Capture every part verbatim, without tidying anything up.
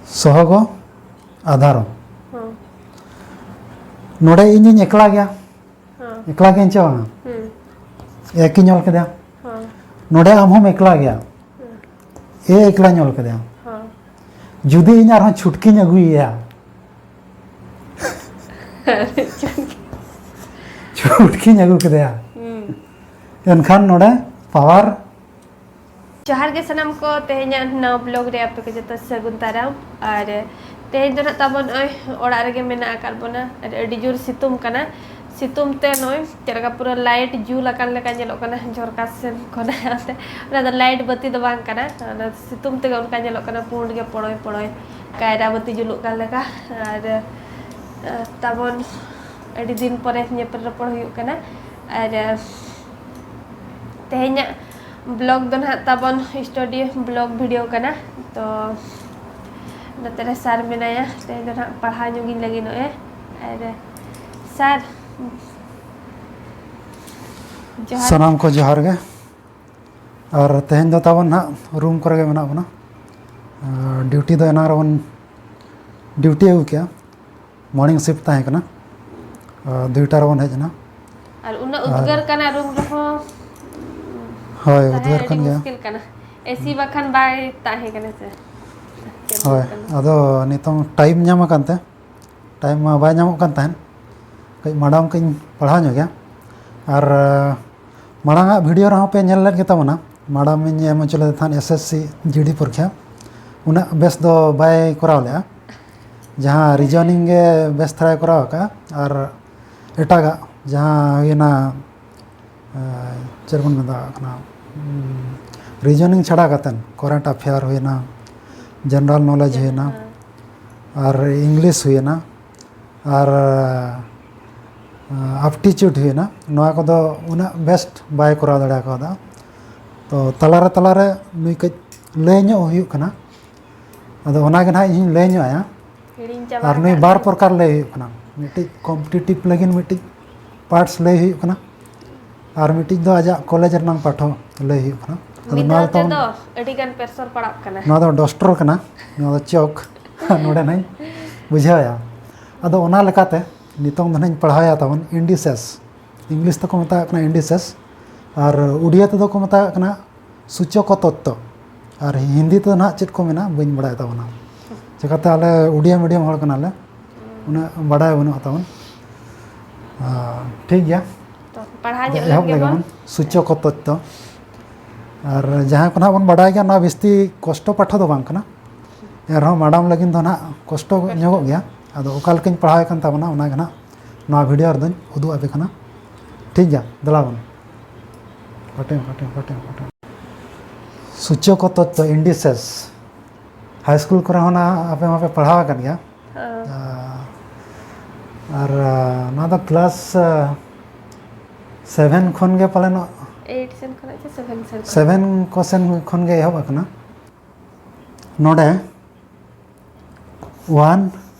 ᱥᱚᱦᱚᱜᱚ ᱟᱫᱷᱟᱨᱚ᱾ ᱦᱚᱸ ᱱᱚᱰᱮ ᱤᱧᱤᱧ ᱮᱠᱞᱟ ᱜᱮᱭᱟ᱾ ᱦᱚᱸ ᱮᱠᱞᱟ ᱜᱮᱭᱟᱹᱧ ᱪᱮ ᱵᱟᱝᱟ? ᱦᱩᱸ ᱮᱠᱤᱧ ᱚᱞ ᱠᱮᱫᱟ᱾ ᱦᱚᱸ ᱱᱚᱰᱮ ᱟᱢ ᱦᱚᱸᱢ ᱮᱠᱞᱟ ᱜᱮᱭᱟ᱾ ᱮ ᱮᱠᱞᱟᱧ ᱚᱞ ᱠᱮᱫᱟ᱾ ᱦᱚᱸ ᱡᱩᱫᱤ ᱤᱧ ᱟᱨᱦᱚᱸ ᱪᱷᱩᱴᱠᱤᱧ ᱟᱹᱜᱩᱭᱮᱭᱟ, ᱪᱷᱩᱴᱠᱤᱧ ᱟᱹᱜᱩ ᱠᱮᱫᱮᱭᱟ, ᱦᱩᱸ ᱮᱱᱠᱷᱟᱱ ᱱᱚᱰᱮ ᱯᱟᱣᱟᱨ᱾ ᱡᱚᱦᱟᱨ ᱜᱮ ᱥᱟᱱᱟᱢ ᱠᱚ, ᱛᱮᱦᱮᱧᱟᱜ ᱱᱟᱣᱟ ᱵᱞᱚᱜ ᱨᱮ ᱟᱯᱮ ᱠᱚ ᱡᱚᱛᱚ ᱥᱟᱹᱜᱩᱱ ᱫᱟᱨᱟᱢ᱾ ᱟᱨ ᱛᱮᱦᱮᱧ ᱫᱚ ᱱᱟᱜ ᱛᱟᱵᱚᱱ ᱱᱚᱜᱼᱚᱭ ᱚᱲᱟᱜ ᱨᱮᱜᱮ ᱢᱮᱱᱟᱜ ᱟᱠᱟᱫ ᱵᱚᱱᱟ ᱟᱨ ᱟᱹᱰᱤ ᱡᱳᱨ ᱥᱤᱛᱩᱝ ᱠᱟᱱᱟ᱾ ᱥᱤᱛᱩᱝ ᱛᱮ ᱱᱚᱜᱼᱚᱭ ᱪᱮᱫ ᱞᱮᱠᱟ ᱯᱩᱨᱟᱹ ᱞᱟᱭᱤᱴ ᱡᱩᱞ ᱟᱠᱟᱱ ᱞᱮᱠᱟ ᱧᱮᱞᱚᱜ ᱠᱟᱱᱟ ᱡᱷᱚᱨᱠᱟ ᱥᱮᱱ ᱠᱷᱚᱱᱟᱜ᱾ ᱚᱱᱟ ᱫᱚ ᱞᱟᱭᱤᱴ ᱵᱟᱹᱛᱤ ᱫᱚ ᱵᱟᱝ ᱠᱟᱱᱟ, ᱚᱱᱟ ᱥᱤᱛᱩᱝ ᱛᱮᱜᱮ ᱚᱱᱠᱟ ᱧᱮᱞᱚᱜ ᱠᱟᱱᱟ, ᱯᱩᱸᱰ ᱜᱮ ᱯᱚᱲᱚᱭ ᱯᱚᱲᱚᱭ ᱠᱟᱭᱨᱟ ᱵᱟᱹᱛᱤ ᱡᱩᱞᱩᱜ ᱠᱟᱱ ᱞᱮᱠᱟ᱾ ᱟᱨ ᱛᱟᱵᱚᱱ ᱟᱹᱰᱤ ᱫᱤᱱ ᱯᱚᱨᱮ ᱧᱮᱯᱮᱞ ᱨᱚᱯᱚᱲ ᱦᱩᱭᱩᱜ ᱠᱟᱱᱟ᱾ ᱟᱨ ᱛᱮᱦᱮᱧᱟᱜ ᱵᱞᱚᱜ ᱫᱚ ᱱᱟᱦᱟᱜ ᱛᱟᱵᱚᱱ ᱥᱴᱩᱰᱤᱭᱳ ᱵᱞᱚᱜ ᱵᱷᱤᱰᱤᱭᱳ ᱠᱟᱱᱟ᱾ ᱛᱚ ᱱᱚᱛᱮ ᱨᱮ ᱥᱟᱨ ᱢᱮᱱᱟᱭᱟ, ᱛᱮᱦᱮᱧ ᱫᱚ ᱱᱟᱦᱟᱜ ᱯᱟᱲᱦᱟᱣ ᱧᱚᱜ ᱤᱧ ᱞᱟᱹᱜᱤᱫ ᱱᱚᱜᱼᱚᱭ᱾ ᱟᱨ ᱥᱟᱨ, ᱡᱚᱦᱟᱨ᱾ ᱥᱟᱱᱟᱢ ᱠᱚ ᱡᱚᱦᱟᱨ ᱜᱮ᱾ ᱟᱨ ᱛᱮᱦᱮᱧ ᱫᱚ ᱛᱟᱵᱚᱱ ᱱᱟᱦᱟᱜ ᱨᱩᱢ ᱠᱚᱨᱮ ᱜᱮ ᱢᱮᱱᱟᱜ ᱵᱚᱱᱟ᱾ ᱟᱨ ᱰᱤᱭᱩᱴᱤ ᱫᱚ ᱮᱱᱟᱝ ᱨᱮᱵᱚᱱ ᱰᱤᱭᱩᱴᱤ ᱟᱹᱜᱩ ᱠᱮᱜᱼᱟ, ᱢᱚᱨᱱᱤᱝ ᱥᱤᱯᱴ ᱛᱟᱦᱮᱸ ᱠᱟᱱᱟ᱾ ᱟᱨ ᱫᱩᱭᱴᱟ ᱨᱮᱵᱚᱱ ᱦᱮᱡ ᱮᱱᱟ᱾ ᱟᱨ ᱩᱱᱟᱹᱜ ᱩᱫᱽᱜᱟᱹᱨ ᱠᱟᱱᱟ ᱨᱩᱢ ᱨᱮᱦᱚᱸ, ᱦᱳᱭ, ᱛᱟᱦᱮᱸ ᱩᱫᱽᱜᱟᱹᱨ ᱟᱹᱰᱤ ᱠᱟᱱ ᱜᱮᱭᱟ᱾ ᱢᱩᱥᱠᱤᱞ ᱠᱟᱱᱟ᱾ ᱮᱥᱤ ᱵᱟᱠᱷᱟᱱ ᱵᱟᱭ ᱛᱟᱦᱮᱸ ᱠᱟᱱᱟ ᱥᱮ᱾ ᱦᱳᱭ, ᱟᱫᱚ ᱱᱤᱛᱚᱝ ᱴᱟᱭᱤᱢ ᱧᱟᱢ ᱟᱠᱟᱱ ᱛᱮ, ᱴᱟᱭᱤᱢ ᱢᱟ ᱵᱟᱭ ᱧᱟᱢᱚᱜ ᱠᱟᱱ ᱛᱟᱦᱮᱸᱫ, ᱠᱟᱹᱡ ᱢᱟᱲᱟᱝ ᱠᱟᱹᱡ ᱯᱟᱲᱦᱟᱣ ᱧᱚᱜ ᱜᱮᱭᱟ᱾ ᱟᱨ ᱢᱟᱲᱟᱝ ᱟᱜ ᱵᱷᱤᱰᱤᱭᱳ ᱨᱮᱦᱚᱸ ᱯᱮ ᱧᱮᱞ ᱞᱮᱫ ᱜᱮ ᱛᱟᱵᱚᱱᱟ, ᱢᱟᱲᱟᱝ ᱤᱧ ᱮᱢ ᱦᱚᱪᱚ ᱞᱮᱫ ᱛᱟᱦᱮᱸᱫ ᱮᱥ ᱮᱥ ᱥᱤ ᱡᱤ ᱰᱤ ᱯᱚᱨᱤᱠᱠᱷᱟ, ᱩᱱᱟᱹᱜ ᱵᱮᱥ ᱫᱚ ᱵᱟᱭ ᱠᱚᱨᱟᱣ ᱞᱮᱫᱼᱟ᱾ ᱡᱟᱦᱟᱸ ᱨᱤᱡᱚᱱᱤᱝ ᱜᱮ ᱵᱮᱥ ᱫᱷᱟᱨᱟᱭ ᱠᱚᱨᱟᱣ ᱟᱠᱟᱫᱼᱟ, ᱟᱨ ᱮᱴᱟᱜᱟᱜ ᱡᱟᱦᱟᱸ ᱦᱩᱭᱮᱱᱟ, ᱪᱮᱫ ᱵᱚᱱ ᱢᱮᱛᱟᱜ ᱠᱟᱱᱟ, ᱨᱤᱡᱚᱱᱤᱝ ᱪᱷᱟᱲᱟ ᱠᱟᱛᱮᱫ ᱠᱚᱨᱮᱱᱴ ᱟᱯᱷᱮᱭᱟᱨ ᱦᱩᱭᱮᱱᱟ, ᱡᱮᱱᱟᱨᱟᱞ ᱱᱚᱞᱮᱡᱽ ᱦᱩᱭᱮᱱᱟ, ᱟᱨ ᱤᱝᱞᱤᱥ ᱦᱩᱭᱮᱱᱟ, ᱟᱨ ᱟᱯᱴᱤᱪᱩᱰ ᱦᱩᱭᱮᱱᱟ, ᱱᱚᱣᱟ ᱠᱚᱫᱚ ᱩᱱᱟᱹᱜ ᱵᱮᱥᱴ ᱵᱟᱭ ᱠᱚᱨᱟᱣ ᱫᱟᱲᱮ ᱠᱟᱣᱫᱟ᱾ ᱛᱚ ᱛᱟᱞᱟᱨᱮ ᱛᱟᱞᱟᱨᱮ ᱱᱩᱭ ᱠᱟᱹᱡ ᱞᱟᱹᱭ ᱧᱚᱜ ᱦᱩᱭᱩᱜ ᱠᱟᱱᱟ, ᱟᱫᱚ ᱚᱱᱟᱜᱮ ᱱᱟᱦᱟᱜ ᱤᱧ ᱞᱟᱹᱭ ᱧᱚᱜ ᱟᱭᱟ᱾ ᱦᱤᱲᱤᱧ ᱪᱟᱵᱟ ᱟᱨ ᱱᱩᱭ ᱟᱠᱟᱫ ᱵᱟᱨ ᱫᱚ᱾ ᱯᱨᱚᱠᱟᱨ ᱞᱟᱹᱭ ᱦᱩᱭᱩᱜ ᱠᱟᱱᱟ, ᱢᱤᱫᱴᱤᱡ ᱠᱚᱢᱯᱤᱴᱤᱴᱤᱵᱷ ᱞᱟᱹᱜᱤᱫ ᱢᱤᱫᱴᱤᱡ ᱯᱟᱨᱴᱥ ᱞᱟᱹᱭ ᱦᱩᱭᱩᱜ ᱠᱟᱱᱟ, ᱟᱨ ᱢᱤᱫᱴᱤᱡ ᱫᱚ ᱟᱡᱟᱜ ᱠᱚᱞᱮᱡᱽ ᱨᱮᱱᱟᱜ ᱯᱟᱴᱷᱚ ᱞᱟᱹᱭ ᱦᱩᱭᱩᱜ ᱠᱟᱱᱟ᱾ ᱟᱫᱚ ᱢᱤᱫ ᱱᱚᱣᱟ ᱫᱷᱟᱣ ᱫᱚ ᱛᱟᱵᱚᱱ, ᱛᱮᱫᱚ ᱟᱹᱰᱤ ᱜᱟᱱ ᱯᱨᱮᱥᱚᱨ ᱯᱟᱲᱟᱜ ᱠᱟᱱᱟ᱾ ᱱᱚᱣᱟ ᱫᱚ ᱰᱚᱥᱴᱚᱨ ᱠᱟᱱᱟ, ᱱᱚᱣᱟ ᱫᱚ ᱪᱚᱠ᱾ ᱱᱚᱰᱮ ᱱᱟᱜ ᱤᱧ ᱵᱩᱡᱷᱟᱹᱣᱟ᱾ ᱟᱫᱚ ᱚᱱᱟ ᱞᱮᱠᱟᱛᱮ ᱱᱤᱛᱚᱝ ᱫᱚ ᱱᱟᱜ ᱤᱧ ᱯᱟᱲᱦᱟᱣᱮᱫ ᱛᱟᱵᱚᱱ ᱤᱱᱰᱤᱥᱮᱥ᱾ ᱤᱝᱞᱤᱥ ᱛᱮᱠᱚ ᱢᱮᱛᱟᱜ ᱠᱟᱱᱟ ᱤᱱᱰᱤᱥᱮᱥ, ᱟᱨ ᱩᱰᱤᱭᱟ ᱛᱮᱫᱚ ᱠᱚ ᱢᱮᱛᱟᱜ ᱠᱟᱱᱟ ᱥᱩᱪᱚᱠᱚ ᱛᱚᱛᱛᱚ᱾ ᱟᱨ ᱦᱤᱱᱫᱤ ᱛᱮᱫᱚ ᱱᱟᱜ ᱪᱮᱫ ᱠᱚ ᱢᱮᱱᱟ ᱵᱟᱹᱧ ᱵᱟᱲᱟᱭ ᱛᱟᱵᱚᱱᱟ, ᱪᱤᱠᱟᱹᱛᱮ ᱟᱞᱮ ᱩᱰᱤᱭᱟ ᱢᱤᱰᱤᱭᱟᱢ ᱦᱚᱲ ᱠᱟᱱᱟᱞᱮ, ᱩᱱᱟᱹᱜ ᱵᱟᱰᱟᱭ ᱵᱟᱹᱱᱩᱜ ᱛᱟᱵᱚᱱ᱾ ᱟᱨ ᱴᱷᱤᱠ ᱜᱮᱭᱟ, ᱛᱚ ᱯᱟᱲᱦᱟᱣ ᱧᱚᱜ ᱮᱦᱚᱵ ᱞᱮᱱ ᱞᱮᱜᱮ ᱜᱮᱵᱚᱱ᱾ ᱵᱚᱱ ᱥᱩᱪᱚᱠᱚ ᱛᱚᱛᱛᱚ᱾ ᱟᱨ ᱡᱟᱦᱟᱸ ᱠᱚ ᱱᱟᱜ ᱵᱚᱱ ᱵᱟᱰᱟᱭ ᱜᱮᱭᱟ, ᱱᱚᱣᱟ ᱵᱤᱥᱛᱤ ᱠᱚᱥᱴᱚ ᱯᱟᱴᱷᱚ ᱫᱚ ᱵᱟᱝ ᱠᱟᱱᱟ, ᱮᱱᱨᱮᱦᱚᱸ ᱢᱟᱰᱟᱢ ᱞᱟᱹᱜᱤᱫ ᱫᱚ ᱱᱟᱜ ᱠᱚᱥᱴᱚ ᱧᱚᱜᱚᱜ ᱜᱮᱭᱟ᱾ ᱟᱫᱚ ᱚᱠᱟ ᱞᱮᱠᱟᱧ ᱯᱟᱲᱦᱟᱣ ᱠᱟᱱ ᱛᱟᱵᱚᱱᱟ ᱚᱱᱟ ᱜᱮ ᱱᱟᱜ ᱱᱚᱣᱟ ᱵᱷᱤᱰᱤᱭᱳ ᱨᱮᱫᱚᱧ ᱩᱫᱩᱜ ᱟᱯᱮ ᱠᱟᱱᱟ᱾ ᱴᱷᱤᱠ ᱜᱮᱭᱟ, ᱫᱮᱞᱟ ᱵᱚᱱ᱾ ᱯᱟᱴᱮ, ᱯᱟᱴᱮ, ᱯᱟᱴᱮ, ᱯᱟᱴᱮ᱾ ᱥᱩᱪᱚᱠᱚ ᱛᱚᱛᱛᱚ, ᱤᱱᱰᱤᱥᱮᱥ᱾ ᱦᱟᱭ ᱥᱠᱩᱞ ᱠᱚᱨᱮ ᱦᱚᱸ ᱱᱟᱜ ᱟᱯᱮ ᱢᱟᱯᱮ ᱯᱟᱲᱦᱟᱣ ᱟᱠᱟᱫ ᱜᱮᱭᱟ᱾ ᱦᱮᱸ᱾ ᱟᱨ ᱱᱚᱣᱟ ᱫᱚ ᱠᱞᱟᱥ ᱥᱮᱵᱷᱮᱱ ᱠᱷᱚᱱ ᱜᱮ ᱯᱟᱞᱮᱱᱚᱜ, ᱮᱭᱤᱴ ᱥᱮᱱ ᱠᱷᱚᱱᱟᱜ ᱥᱮ ᱥᱮᱵᱷᱮᱱ ᱥᱮᱱ ᱠᱷᱚᱱᱟᱜ? ᱥᱮᱵᱷᱮᱱ ᱠᱚ ᱥᱮᱱ ᱠᱷᱚᱱ ᱜᱮ ᱮᱦᱚᱵ ᱟᱠᱟᱱᱟ᱾ ᱱᱚᱰᱮ ᱚᱣᱟᱱ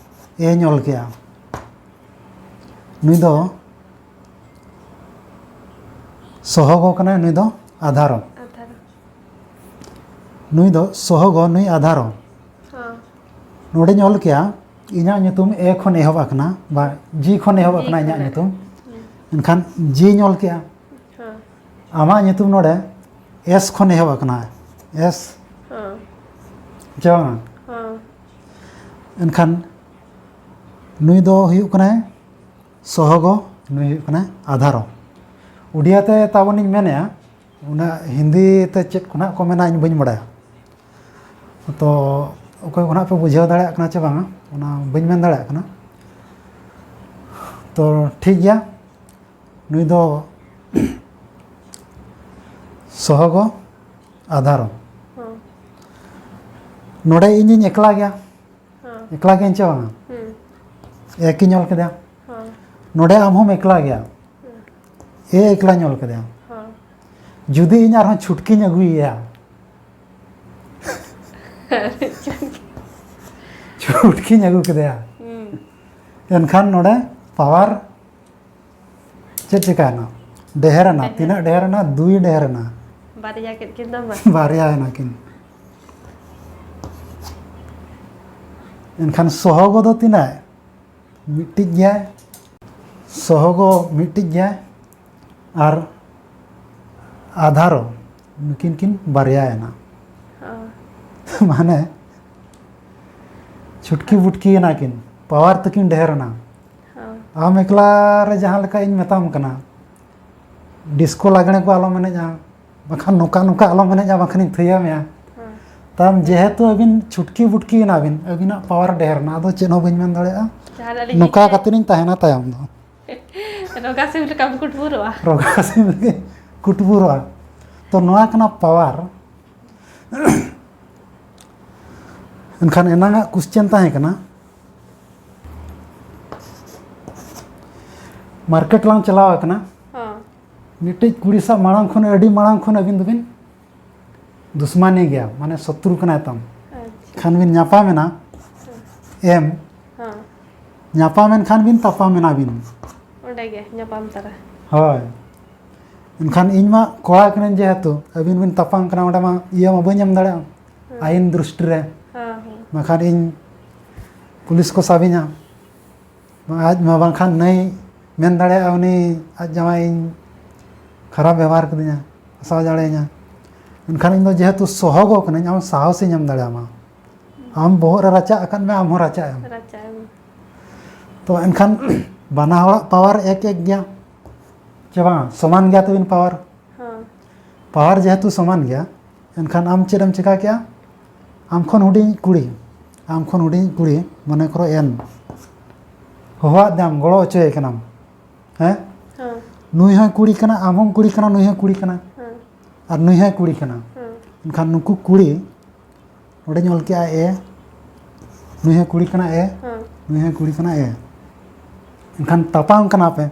ᱮᱧ ᱚᱞ ᱠᱮᱜᱼᱟ᱾ ᱱᱩᱭ ᱫᱚ ᱥᱚᱦᱚᱜᱚ ᱠᱟᱱᱟᱭ, ᱱᱩᱭ ᱫᱚ ᱟᱫᱷᱟᱨᱚ᱾ ᱟᱫᱷᱟᱨᱚ᱾ ᱱᱩᱭ ᱫᱚ ᱥᱚᱦᱚᱜᱚ, ᱱᱩᱭ ᱟᱫᱷᱟᱨᱚ᱾ ᱦᱮᱸ᱾ ᱱᱚᱰᱮᱧ ᱚᱞ ᱠᱮᱜᱼᱟ, ᱤᱧᱟᱹᱜ ᱧᱩᱛᱩᱢ ᱮ ᱠᱷᱚᱱ ᱮᱦᱚᱵ ᱟᱠᱟᱱᱟ, ᱵᱟ ᱡᱤ ᱠᱷᱚᱱ ᱮᱦᱚᱵ ᱡᱤ ᱟᱠᱟᱱᱟ ᱤᱧᱟᱹᱜ ᱠᱷᱚᱱ᱾ ᱧᱩᱛᱩᱢ᱾ ᱮᱱᱠᱷᱟᱱ ᱡᱤᱧ ᱚᱞ ᱠᱮᱜᱼᱟ, ᱦᱮᱸ᱾ ᱟᱢᱟᱜ ᱧᱩᱛᱩᱢ ᱱᱚᱰᱮ ᱮᱥ ᱠᱷᱚᱱ ᱮᱦᱚᱵ ᱟᱠᱟᱱᱟ, ᱮᱥ, ᱦᱮᱸ᱾ ᱪᱮ ᱵᱟᱝᱟ? ᱦᱮᱸ᱾ ᱮᱱᱠᱷᱟᱱ ᱱᱩᱭ ᱫᱚ ᱦᱩᱭᱩᱜ ᱠᱟᱱᱟᱭ ᱥᱚᱦᱚᱜᱚ, ᱱᱩᱭ ᱦᱩᱭᱩᱜ ᱠᱟᱱᱟᱭ ᱟᱫᱷᱟᱨᱚ᱾ ᱩᱰᱤᱭᱟ ᱛᱮ ᱛᱟᱵᱚᱱᱤᱧ ᱢᱮᱱᱮᱜᱼᱟ, ᱩᱱᱟᱹᱜ ᱦᱤᱱᱫᱤ ᱛᱮ ᱪᱮᱫ ᱠᱚ ᱱᱟᱜ ᱠᱚ ᱢᱮᱱᱟ ᱤᱧ ᱵᱟᱹᱧ ᱵᱟᱲᱟᱭᱟ᱾ ᱛᱚ ᱚᱠᱚᱭ ᱠᱚ ᱱᱟᱜ ᱯᱮ ᱵᱩᱡᱷᱟᱹᱣ ᱫᱟᱲᱮᱭᱟᱜ ᱠᱟᱱᱟ ᱪᱮ ᱵᱟᱝᱟ, ᱚᱱᱟ ᱵᱟᱹᱧ ᱢᱮᱱ ᱫᱟᱲᱮᱭᱟᱜ ᱠᱟᱱᱟ᱾ ᱛᱚ ᱴᱷᱤᱠ ᱜᱮᱭᱟ, ᱱᱩᱭ ᱫᱚ ᱥᱚᱦᱚᱜᱚ ᱟᱫᱷᱟᱨᱚ᱾ ᱦᱮᱸ᱾ ᱱᱚᱰᱮ ᱤᱧᱤᱧ ᱮᱠᱞᱟ ᱜᱮᱭᱟ, ᱦᱮᱸ᱾ ᱮᱠᱞᱟ ᱜᱮᱭᱟᱧ ᱪᱮ ᱵᱟᱝᱟ? ᱦᱩᱸ᱾ ᱮᱠᱤᱧ ᱚᱞ ᱠᱮᱫᱟ᱾ ᱦᱮᱸ᱾ ᱱᱚᱰᱮ ᱟᱢ ᱦᱚᱸᱢ ᱮᱠᱞᱟ ᱜᱮᱭᱟ, ᱦᱩᱸ᱾ ᱮ ᱮᱠᱞᱟᱧ ᱚᱞ ᱠᱮᱫᱟ᱾ ᱦᱮᱸ᱾ ᱡᱩᱫᱤ ᱤᱧ ᱟᱨᱦᱚᱸ ᱪᱷᱩᱴᱠᱤᱧ ᱟᱹᱜᱩᱭᱮᱭᱟ, ᱪᱷᱩᱴᱠᱤᱧ ᱟᱹᱜᱩ ᱠᱮᱫᱮᱭᱟ, ᱦᱩᱸ᱾ ᱮᱱᱠᱷᱟᱱ ᱱᱚᱰᱮ ᱯᱟᱣᱟᱨ ᱪᱮᱫ ᱪᱤᱠᱟᱭᱮᱱᱟ? ᱰᱷᱮᱨ ᱮᱱᱟ᱾ ᱰᱷᱮᱨ᱾ ᱛᱤᱱᱟᱹᱜ ᱰᱷᱮᱨ ᱮᱱᱟ? ᱫᱩᱭ ᱰᱷᱮᱨ ᱮᱱᱟ᱾ ᱵᱟᱨᱭᱟ ᱠᱮᱫ ᱠᱤᱱ ᱫᱚ ᱵᱟᱝ? ᱵᱟᱨᱭᱟ ᱮᱱᱟ ᱠᱤᱱ᱾ ᱮᱱᱠᱷᱟᱱ ᱥᱚᱦᱚᱜᱚ ᱫᱚ ᱛᱤᱱᱟᱹᱜ? ᱢᱤᱫᱴᱤᱡ ᱜᱮᱭᱟᱭ᱾ ᱥᱚᱦᱚᱜᱚ ᱢᱤᱫᱴᱤᱡ ᱜᱮᱭᱟᱭ᱾ ᱟᱨ ᱟᱫᱷᱟᱨᱚ, ᱱᱩᱠᱤᱱ ᱠᱤᱱ ᱵᱟᱨᱭᱟᱭᱮᱱᱟ᱾ ᱦᱚᱸ᱾ ᱢᱟᱱᱮ ᱪᱷᱩᱴᱠᱤ ᱵᱩᱴᱠᱤ ᱮᱱᱟ ᱠᱤᱱ, ᱯᱟᱣᱟᱨ ᱛᱟᱹᱠᱤᱱ ᱰᱷᱮᱨ ᱮᱱᱟ᱾ ᱦᱚᱸ᱾ ᱟᱢ ᱮᱠᱞᱟ ᱨᱮ ᱡᱟᱦᱟᱸ ᱞᱮᱠᱟ ᱤᱧ ᱢᱮᱛᱟᱢ ᱠᱟᱱᱟ, ᱰᱤᱥᱠᱳ ᱞᱟᱜᱽᱬᱮ ᱠᱚ ᱟᱞᱚᱢ ᱮᱱᱮᱡᱼᱟ, ᱵᱟᱠᱷᱟᱱ ᱱᱚᱝᱠᱟ ᱱᱚᱝᱠᱟ ᱟᱞᱚᱢ ᱮᱱᱮᱡᱼᱟ, ᱵᱟᱠᱷᱟᱱᱤᱧ ᱛᱷᱟᱹᱭᱟᱹ ᱢᱮᱭᱟ᱾ ᱦᱮᱸ᱾ ᱛᱟᱢ ᱡᱮᱦᱮᱛᱩ ᱟᱹᱵᱤᱱ ᱪᱷᱩᱴᱠᱤ ᱵᱩᱴᱠᱤ ᱮᱱᱟ ᱵᱤᱱ, ᱟᱹᱵᱤᱱᱟᱜ ᱯᱟᱣᱟᱨ ᱰᱷᱮᱨ ᱮᱱᱟ, ᱟᱫᱚ ᱪᱮᱫ ᱦᱚᱸ ᱵᱟᱹᱧ ᱢᱮᱱ ᱫᱟᱲᱮᱭᱟᱜᱼᱟ᱾ ᱡᱟᱦᱟᱸ ᱟᱹᱞᱤᱧ ᱱᱚᱝᱠᱟ ᱞᱤᱧ ᱠᱟᱛᱮ ᱞᱤᱧ ᱛᱟᱦᱮᱱᱟ ᱛᱟᱭᱚᱢ ᱫᱚ᱾ ᱨᱚᱜᱟ ᱥᱤᱢ ᱞᱮᱠᱟ ᱵᱤᱱ ᱠᱩᱴᱵᱩᱨᱚᱜᱼᱟ᱾ ᱨᱚᱜᱟ ᱥᱤᱢ ᱞᱮᱠᱟ ᱠᱩᱴᱵᱩᱨᱚᱜᱼᱟ᱾ ᱛᱚ ᱱᱚᱣᱟ ᱠᱟᱱᱟ ᱯᱟᱣᱟᱨ᱾ ᱮᱱᱠᱷᱟᱱ ᱮᱱᱟᱝᱟᱜ ᱠᱩᱥᱪᱮᱱ ᱛᱟᱦᱮᱸ ᱠᱟᱱᱟ, ᱢᱟᱨᱠᱮᱴ ᱞᱟᱝ ᱪᱟᱞᱟᱣ ᱟᱠᱟᱱᱟ, ᱦᱚᱸ᱾ ᱢᱤᱫᱴᱤᱡ ᱠᱩᱲᱤ ᱥᱟᱶ ᱢᱟᱲᱟᱝ ᱠᱷᱚᱱ, ᱟᱹᱰᱤ ᱢᱟᱲᱟᱝ ᱠᱷᱚᱱ ᱟᱹᱵᱤᱱ ᱫᱚᱵᱤᱱ ᱫᱩᱥᱢᱟᱱᱤ ᱜᱮᱭᱟ, ᱢᱟᱱᱮ ᱥᱚᱛᱨᱩ ᱠᱟᱱᱟᱭ ᱛᱟᱢ᱾ ᱟᱪᱪᱷᱟ᱾ ᱠᱷᱟᱱ ᱵᱤᱱ ᱧᱟᱯᱟᱢᱮᱱᱟ, ᱮᱢ, ᱦᱚᱸ᱾ ᱧᱟᱯᱟᱢᱮᱱ ᱠᱷᱟᱱ ᱵᱤᱱ ᱛᱟᱯᱟᱢᱮᱱᱟ ᱵᱤᱱ᱾ ᱚᱸᱰᱮ ᱜᱮ ᱧᱟᱯᱟᱢ ᱛᱟᱨᱟ᱾ ᱦᱳᱭ᱾ ᱮᱱᱠᱷᱟᱱ ᱤᱧ ᱢᱟ ᱠᱚᱲᱟ ᱠᱟᱹᱱᱟᱹᱧ, ᱡᱮᱦᱮᱛᱩ ᱟᱹᱵᱤᱱ ᱵᱤᱱ ᱛᱟᱯᱟᱢ ᱠᱟᱱᱟ, ᱚᱸᱰᱮ ᱢᱟ ᱤᱭᱟᱹ ᱢᱟ ᱵᱟᱹᱧ ᱮᱢ ᱫᱟᱲᱮᱭᱟᱜᱼᱟ᱾ ᱦᱮᱸ᱾ ᱟᱭᱤᱱ ᱫᱨᱤᱥᱴᱤ ᱨᱮ᱾ ᱦᱮᱸ, ᱦᱮᱸ᱾ ᱵᱟᱠᱷᱟᱱ ᱤᱧ ᱯᱩᱞᱤᱥ ᱠᱚ ᱥᱟᱵᱤᱧᱟ᱾ ᱟᱡ ᱢᱟ ᱵᱟᱝᱠᱷᱟᱱ ᱱᱟᱹᱭ ᱢᱮᱱ ᱫᱟᱲᱮᱭᱟᱜᱼᱟ, ᱩᱱᱤ ᱟᱡ ᱡᱟᱶᱟᱭ ᱤᱧ ᱠᱷᱟᱨᱟᱯ ᱵᱮᱵᱚᱦᱟᱨ ᱠᱤᱫᱤᱧᱟ, ᱯᱷᱟᱥᱟᱣ ᱫᱟᱲᱮᱭᱟᱹᱧᱟ᱾ ᱢᱮᱱᱠᱷᱟᱱ ᱤᱧ ᱫᱚ ᱡᱮᱦᱮᱛᱩ ᱥᱚᱦᱚᱜᱚ ᱠᱟᱹᱱᱟᱹᱧ, ᱟᱢ ᱥᱟᱦᱚᱥᱤᱧ ᱮᱢ ᱫᱟᱲᱮᱭᱟᱢᱟ᱾ ᱟᱢ ᱵᱚᱦᱚᱜ ᱨᱮ ᱨᱟᱪᱟᱜ ᱟᱠᱟᱫ ᱢᱮ, ᱟᱢ ᱦᱚᱸ ᱨᱟᱪᱟᱜ ᱮᱢ᱾ ᱨᱟᱪᱟᱜ ᱮᱢ᱾ ᱛᱚ ᱮᱱᱠᱷᱟᱱ ᱵᱟᱱᱟ ᱦᱚᱲᱟᱜ ᱯᱟᱣᱟᱨ ᱮᱠ ᱮᱠ ᱜᱮᱭᱟ, ᱪᱮ ᱵᱟᱝ? ᱥᱚᱢᱟᱱ ᱜᱮᱭᱟ ᱛᱟᱵᱤᱱ ᱯᱟᱣᱟᱨ᱾ ᱦᱮᱸ᱾ ᱯᱟᱣᱟᱨ ᱡᱮᱦᱮᱛᱩ ᱥᱚᱢᱟᱱ ᱜᱮᱭᱟ, ᱮᱱᱠᱷᱟᱱ ᱟᱢ ᱪᱮᱫ ᱮᱢ ᱪᱮᱠᱟ ᱠᱮᱜᱼᱟ? ᱟᱢ ᱠᱷᱚᱱ ᱦᱩᱰᱤᱧ ᱠᱩᱲᱤ, ᱟᱢ ᱠᱷᱚᱱ ᱦᱩᱰᱤᱧ ᱠᱩᱲᱤ, ᱢᱚᱱᱮ ᱠᱚᱨᱚ ᱮᱱ, ᱦᱚᱦᱚᱣᱟᱫ ᱫᱮᱭᱟᱢ, ᱜᱚᱲᱚ ᱦᱚᱪᱚᱭᱮ ᱠᱟᱱᱟᱢ, ᱦᱮᱸ? ᱦᱮᱸ᱾ ᱱᱩᱭ ᱦᱚᱸᱭ ᱠᱩᱲᱤ ᱠᱟᱱᱟ, ᱟᱢ ᱦᱚᱸᱢ ᱠᱩᱲᱤ ᱠᱟᱱᱟ, ᱱᱩᱭ ᱦᱚᱸᱭ ᱠᱩᱲᱤ ᱠᱟᱱᱟ, ᱦᱮᱸ᱾ ᱟᱨ ᱱᱩᱭ ᱦᱚᱸᱭ ᱠᱩᱲᱤ ᱠᱟᱱᱟ᱾ ᱦᱮᱸ᱾ ᱮᱱᱠᱷᱟᱱ ᱱᱩᱠᱩ ᱠᱩᱲᱤ, ᱱᱚᱰᱮᱧ ᱚᱞ ᱠᱮᱜᱼᱟ ᱮ, ᱱᱩᱭ ᱦᱚᱸᱭ ᱠᱩᱲᱤ ᱠᱟᱱᱟ ᱮ, ᱦᱮᱸ᱾ ᱱᱩᱭ ᱦᱚᱸᱭ ᱠᱩᱲᱤ ᱠᱟᱱᱟ ᱮ᱾ ᱮᱱᱠᱷᱟᱱ ᱛᱟᱯᱟᱢ ᱠᱟᱱᱟ ᱯᱮ,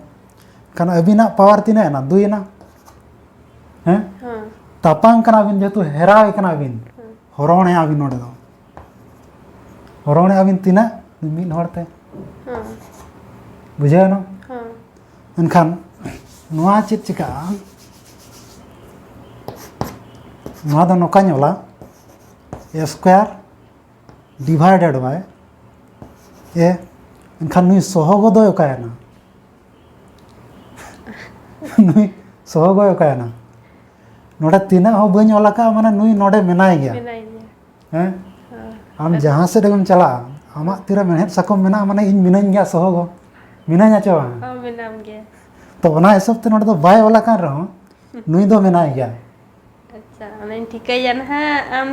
ᱮᱱᱠᱷᱟᱱ ᱟᱹᱵᱤᱱᱟᱜ ᱯᱟᱣᱟᱨ ᱛᱤᱱᱟᱹᱜ ᱮᱱᱟ? ᱫᱩᱭ ᱮᱱᱟ, ᱦᱮᱸ? ᱦᱮᱸ᱾ ᱛᱟᱯᱟᱢ ᱠᱟᱱᱟ ᱵᱤᱱ, ᱡᱮᱦᱮᱛᱩ ᱦᱮᱨᱟᱣ ᱠᱟᱱᱟ ᱵᱤᱱ, ᱦᱮᱸ᱾ ᱦᱚᱨᱚᱱᱮᱜᱼᱟ ᱵᱤᱱ ᱱᱚᱰᱮ ᱫᱚ᱾ ᱦᱚᱨᱚᱱᱮᱜᱼᱟ ᱵᱤᱱ ᱛᱤᱱᱟᱹᱜ? ᱢᱤᱫ ᱦᱚᱲ ᱛᱮ᱾ ᱦᱮᱸ᱾ ᱵᱩᱡᱷᱟᱹᱣ ᱮᱱᱟ? ᱦᱮᱸ᱾ ᱮᱱᱠᱷᱟᱱ ᱱᱚᱣᱟ ᱪᱮᱫ ᱪᱤᱠᱟᱹᱜᱼᱟ? ᱱᱚᱣᱟ ᱫᱚ ᱱᱚᱝᱠᱟᱧ ᱚᱞᱟ, ᱮ ᱥᱠᱚᱭᱟᱨ ᱰᱤᱵᱷᱟᱭᱰᱮᱰ ᱵᱟᱭ ᱮ, ᱮᱱᱠᱷᱟᱱ ᱱᱩᱭ ᱥᱚᱦᱚᱜᱚ ᱫᱚᱭ ᱚᱠᱟᱭᱮᱱᱟ? ᱱᱩᱭ ᱥᱚᱦᱚᱜᱚᱭ ᱚᱠᱟᱭᱮᱱᱟ? ᱱᱚᱰᱮ ᱛᱤᱱᱟᱹᱜ ᱦᱚᱸ ᱵᱟᱹᱧ ᱚᱞ ᱟᱠᱟᱫᱼᱟ, ᱢᱟᱱᱮ ᱱᱩᱭ ᱱᱚᱰᱮ ᱢᱮᱱᱟᱭ ᱜᱮᱭᱟ᱾ ᱢᱮᱱᱟᱭ ᱜᱮᱭᱟ᱾ ᱦᱮᱸ? ᱦᱚᱸ᱾ ᱟᱢ ᱡᱟᱦᱟᱸ ᱥᱮᱫ ᱜᱮᱢ ᱪᱟᱞᱟᱜᱼᱟ, ᱟᱢᱟᱜ ᱛᱤᱨᱮ ᱢᱮᱲᱦᱮᱫ ᱥᱟᱠᱚᱢ ᱢᱮᱱᱟᱜᱼᱟ, ᱢᱟᱱᱮ ᱤᱧ ᱢᱤᱱᱟᱹᱧ ᱜᱮᱭᱟ ᱥᱚᱦᱚᱜᱚ᱾ ᱢᱤᱱᱟᱹᱧᱟ ᱪᱮ ᱵᱟᱝ? ᱦᱚᱸ, ᱢᱮᱱᱟᱢ ᱜᱮᱭᱟ᱾ ᱛᱚ ᱚᱱᱟ ᱦᱤᱥᱟᱹᱵ ᱛᱮ ᱱᱚᱰᱮ ᱫᱚ ᱵᱟᱭ ᱚᱞ ᱟᱠᱟᱱ ᱨᱮᱦᱚᱸ, ᱱᱩᱭ ᱫᱚ ᱢᱮᱱᱟᱭ ᱜᱮᱭᱟ᱾ ᱟᱪᱪᱷᱟ, ᱚᱱᱟᱧ ᱴᱷᱤᱠᱟᱹᱭᱟ ᱱᱟᱦᱟᱜ, ᱟᱢ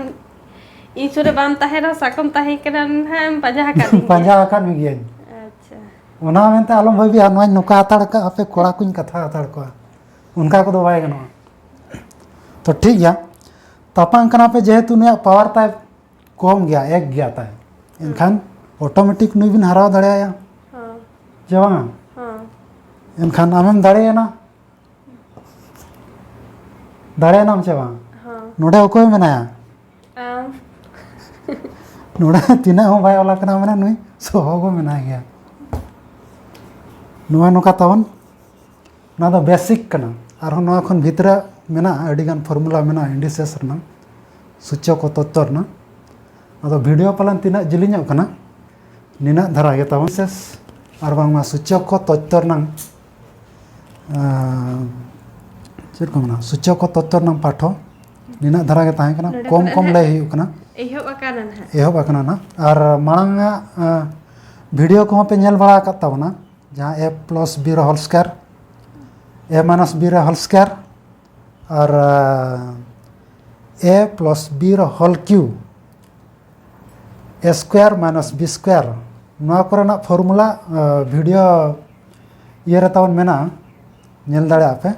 ᱤᱧ ᱥᱩᱨ ᱨᱮ ᱵᱟᱢ ᱛᱟᱦᱮᱸ ᱨᱮᱦᱚᱸ ᱥᱟᱠᱚᱢ ᱛᱟᱦᱮᱸ ᱠᱟᱱᱟ ᱱᱟᱦᱟᱜ, ᱮᱢ ᱯᱟᱸᱡᱟ ᱟᱠᱟᱫᱤᱧ ᱜᱮᱭᱟ᱾ ᱯᱟᱸᱡᱟ ᱟᱠᱟᱫ ᱢᱮᱜᱮᱭᱟᱹᱧ᱾ ᱟᱪᱪᱷᱟ᱾ ᱚᱱᱟ ᱢᱮᱱᱛᱮ ᱟᱞᱚᱢ ᱵᱷᱟᱹᱵᱤᱭᱟ, ᱱᱚᱣᱟᱧ ᱱᱚᱝᱠᱟ ᱦᱟᱛᱟᱲ ᱠᱟᱜᱼᱟ, ᱟᱯᱮ ᱠᱚᱲᱟ ᱠᱚᱧ ᱠᱟᱛᱷᱟ ᱦᱟᱛᱟᱲ ᱠᱚᱣᱟ, ᱚᱱᱠᱟ ᱠᱚᱫᱚ ᱵᱟᱭ ᱜᱟᱱᱚᱜᱼᱟ᱾ ᱛᱚ ᱴᱷᱤᱠ ᱜᱮᱭᱟ, ᱛᱟᱯᱟᱢ ᱠᱟᱱᱟ ᱯᱮ, ᱡᱮᱦᱮᱛᱩ ᱱᱩᱭᱟᱜ ᱯᱟᱣᱟᱨ ᱛᱟᱭ ᱠᱚᱢ ᱜᱮᱭᱟ, ᱮᱠ ᱜᱮᱭᱟ ᱛᱟᱭ, ᱮᱱᱠᱷᱟᱱ ᱚᱴᱳᱢᱮᱴᱤᱠ ᱱᱩᱭ ᱵᱤᱱ ᱦᱟᱨᱟᱣ ᱫᱟᱲᱮᱭᱟᱭᱟ, ᱦᱚᱸ᱾ ᱪᱮ ᱵᱟᱝᱟ? ᱦᱚᱸ᱾ ᱮᱱᱠᱷᱟᱱ ᱟᱢᱮᱢ ᱫᱟᱲᱮᱭᱮᱱᱟ, ᱫᱟᱲᱮᱭᱮᱱᱟᱢ ᱪᱮ ᱵᱟᱝ? ᱦᱚᱸ᱾ ᱱᱚᱰᱮ ᱚᱠᱚᱭ ᱢᱮᱱᱟᱭᱟ? ᱟᱢ᱾ ᱱᱚᱰᱮ ᱛᱤᱱᱟᱹᱜ ᱦᱚᱸ ᱵᱟᱭ ᱚᱞ ᱟᱠᱟᱱᱟ, ᱢᱟᱱᱮ ᱱᱩᱭ ᱥᱚᱦᱚᱜᱚ ᱢᱮᱱᱟᱭ ᱜᱮᱭᱟ᱾ ᱱᱚᱣᱟ ᱱᱚᱝᱠᱟ ᱛᱟᱵᱚᱱ, ᱱᱚᱣᱟ ᱫᱚ ᱵᱮᱥᱤᱠ ᱠᱟᱱᱟ᱾ ᱟᱨᱦᱚᱸ ᱱᱚᱣᱟ ᱠᱷᱚᱱ ᱵᱷᱤᱛᱨᱤ ᱢᱮᱱᱟᱜᱼᱟ, ᱟᱹᱰᱤᱜᱟᱱ ᱯᱷᱚᱨᱢᱩᱞᱟ ᱢᱮᱱᱟᱜᱼᱟ ᱤᱱᱰᱤᱥᱮᱥ ᱨᱮᱱᱟᱜ, ᱥᱩᱪᱚᱠ ᱠᱚ ᱛᱚᱛᱛᱚ ᱨᱮᱱᱟᱜ᱾ ᱟᱫᱚ ᱵᱷᱤᱰᱤᱭᱳ ᱯᱟᱞᱮᱱ ᱛᱤᱱᱟᱹᱜ ᱡᱤᱞᱤᱧᱚᱜ ᱠᱟᱱᱟ, ᱱᱤᱱᱟᱹᱜ ᱫᱷᱟᱨᱟ ᱜᱮ ᱛᱟᱵᱚᱱ᱾ ᱤᱱᱰᱤᱥᱮᱥ ᱟᱨ ᱵᱟᱝᱢᱟ ᱥᱩᱪᱚᱠ ᱠᱚ ᱛᱚᱛᱛᱚ ᱨᱮᱱᱟᱜ, ᱟᱸ, ᱪᱮᱫ ᱠᱚ ᱢᱮᱱᱟ, ᱥᱩᱪᱚᱠ ᱠᱚ ᱛᱚᱛᱛᱚ ᱨᱮᱱᱟᱜ ᱯᱟᱴᱷᱚ ᱱᱤᱱᱟᱹᱜ ᱫᱷᱟᱨᱟ ᱜᱮ ᱛᱟᱦᱮᱸ ᱠᱟᱱᱟ, ᱱᱚᱰᱮ ᱠᱚᱢ ᱠᱷᱚᱱᱟᱜ ᱠᱚᱢ ᱱᱟᱦᱟᱜ ᱞᱟᱹᱭ ᱦᱩᱭᱩᱜ ᱠᱟᱱᱟ᱾ ᱮᱦᱚᱵ ᱟᱠᱟᱱᱟ ᱱᱟᱦᱟᱜ᱾ ᱮᱦᱚᱵ ᱟᱠᱟᱱᱟ ᱱᱟᱦᱟᱜ᱾ ᱟᱨ ᱢᱟᱲᱟᱝ ᱟᱜ, ᱟᱸ, ᱵᱷᱤᱰᱤᱭᱳ ᱠᱚᱦᱚᱸ ᱯᱮ ᱧᱮᱞ ᱵᱟᱲᱟ ᱟᱠᱟᱫ ᱛᱟᱵᱚᱱᱟ, ᱡᱟᱦᱟᱸ a plus b ᱨᱮ ᱦᱳᱞ ᱥᱠᱚᱭᱟᱨ, a minus b ᱨᱮ ᱦᱳᱞ ᱥᱠᱚᱭᱟᱨ, ᱟᱨ, ᱟᱸ, a plus b ᱨᱮ ᱦᱳᱞ ᱠᱤᱭᱩᱵᱽ, a square minus b square, ᱱᱚᱣᱟ ᱠᱚᱨᱮᱱᱟᱜ ᱯᱷᱚᱨᱢᱩᱞᱟ, ᱟᱸ, ᱵᱷᱤᱰᱤᱭᱳ ᱤᱭᱟᱹ ᱨᱮ ᱛᱟᱵᱚᱱ ᱢᱮᱱᱟᱜᱼᱟ, ᱧᱮᱞ ᱫᱟᱲᱮᱭᱟᱜᱼᱟ ᱯᱮ᱾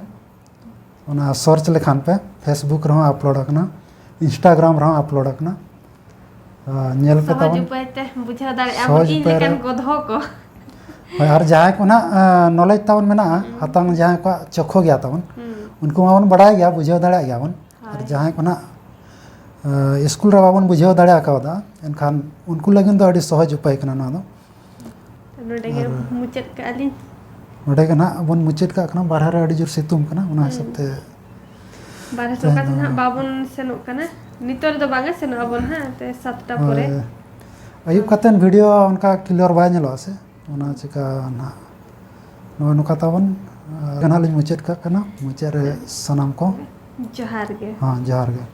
ᱚᱱᱟ ᱥᱟᱨᱪ ᱞᱮᱠᱷᱟᱱ ᱯᱮ, Facebook ᱨᱮᱦᱚᱸ ᱟᱯᱞᱳᱰ ᱟᱠᱟᱱᱟ, Instagram ᱨᱮᱦᱚᱸ ᱟᱯᱞᱳᱰ ᱟᱠᱟᱱᱟ᱾ ᱟᱸ, ᱧᱮᱞ ᱯᱮ ᱥᱚᱦᱚᱡᱽ ᱛᱟᱵᱚᱱ᱾ ᱩᱯᱟᱹᱭ ᱛᱮ ᱵᱩᱡᱷᱟᱹᱣ ᱫᱟᱲᱮᱭᱟᱜᱼᱟ ᱥᱚᱦᱚᱡᱽ ᱵᱚᱱ, ᱤᱧ ᱯᱮ ᱨᱮ᱾ ᱞᱮᱠᱟᱱ ᱜᱚᱫᱷᱚ ᱠᱚ᱾ ᱦᱳᱭ, ᱟᱨ ᱡᱟᱦᱟᱸᱭ ᱠᱚ ᱱᱟᱦᱟᱜ, ᱟᱸ, ᱱᱚᱞᱮᱡᱽ ᱛᱟᱵᱚᱱ ᱢᱮᱱᱟᱜᱼᱟ, ᱦᱟᱛᱟᱝ ᱡᱟᱦᱟᱸᱭ ᱠᱚᱣᱟᱜ ᱪᱚᱠᱷᱚ ᱜᱮᱭᱟ ᱛᱟᱵᱚᱱ, ᱦᱩᱸ᱾ ᱩᱱᱠᱩ ᱢᱟᱵᱚᱱ ᱵᱟᱲᱟᱭ ᱜᱮᱭᱟ, ᱵᱩᱡᱷᱟᱹᱣ ᱫᱟᱲᱮᱭᱟᱜ ᱜᱮᱭᱟᱵᱚᱱ᱾ ᱟᱨ ᱦᱳᱭ᱾ ᱡᱟᱦᱟᱸᱭ ᱠᱚ ᱱᱟᱦᱟᱜ, ᱟᱸ, ᱥᱠᱩᱞ ᱨᱮ ᱵᱟᱵᱚᱱ ᱵᱩᱡᱷᱟᱹᱣ ᱫᱟᱲᱮ ᱟᱠᱟᱣᱫᱟ, ᱮᱱᱠᱷᱟᱱ ᱩᱱᱠᱩ ᱞᱟᱹᱜᱤᱫ ᱫᱚ ᱟᱹᱰᱤ ᱥᱚᱦᱚᱡᱽ ᱩᱯᱟᱹᱭ ᱠᱟᱱᱟ ᱱᱚᱣᱟ ᱫᱚ᱾ ᱱᱚᱰᱮ ᱜᱮ ᱟᱨ ᱢᱩᱪᱟᱹᱫ ᱠᱟᱜᱼᱟ ᱞᱤᱧ᱾ ᱱᱚᱰᱮ ᱜᱮ ᱱᱟᱦᱟᱜ ᱵᱚᱱ ᱢᱩᱪᱟᱹᱫ ᱠᱟᱜ ᱠᱟᱱᱟ, ᱵᱟᱨᱦᱮ ᱨᱮ ᱟᱹᱰᱤ ᱡᱳᱨ ᱥᱤᱛᱩᱝ ᱠᱟᱱᱟ, ᱚᱱᱟ ᱦᱤᱥᱟᱹᱵ ᱛᱮ᱾ ᱵᱟᱨᱦᱮ ᱛᱮᱦᱮᱧ ᱥᱚᱠᱟ ᱫᱚ ᱫᱚ ᱱᱟᱦᱟᱜ ᱵᱟᱵᱚᱱ ᱥᱮᱱᱚᱜ ᱠᱟᱱᱟ, ᱱᱤᱛᱚᱜ ᱨᱮᱫᱚ ᱵᱟᱝᱟ, ᱥᱮᱱᱚᱜ ᱟᱵᱚᱱ ᱦᱟᱸᱜ ᱮᱱᱛᱮ ᱥᱟᱛᱴᱟ ᱯᱚᱨᱮ᱾ ᱦᱳᱭ᱾ ᱟᱹᱭᱩᱵ ᱠᱟᱛᱮᱱ ᱵᱷᱤᱰᱤᱭᱳ ᱚᱱᱠᱟ ᱠᱞᱤᱭᱟᱨ ᱵᱟᱭ ᱧᱮᱞᱚᱜᱼᱟ ᱥᱮ, ᱚᱱᱟ ᱪᱤᱠᱟ ᱱᱟᱦᱟᱜ ᱱᱚᱜᱼᱚᱭ ᱱᱚᱝᱠᱟ ᱛᱟᱵᱚᱱ᱾ ᱟᱨ ᱱᱟᱦᱟᱜ ᱞᱤᱧ ᱢᱩᱪᱟᱹᱫ ᱠᱟᱜ ᱠᱟᱱᱟ, ᱢᱩᱪᱟᱹᱫ ᱨᱮ ᱥᱟᱱᱟᱢ ᱠᱚ ᱡᱚᱦᱟᱨ ᱜᱮ᱾ ᱦᱮᱸ, ᱡᱚᱦᱟᱨ ᱜᱮ᱾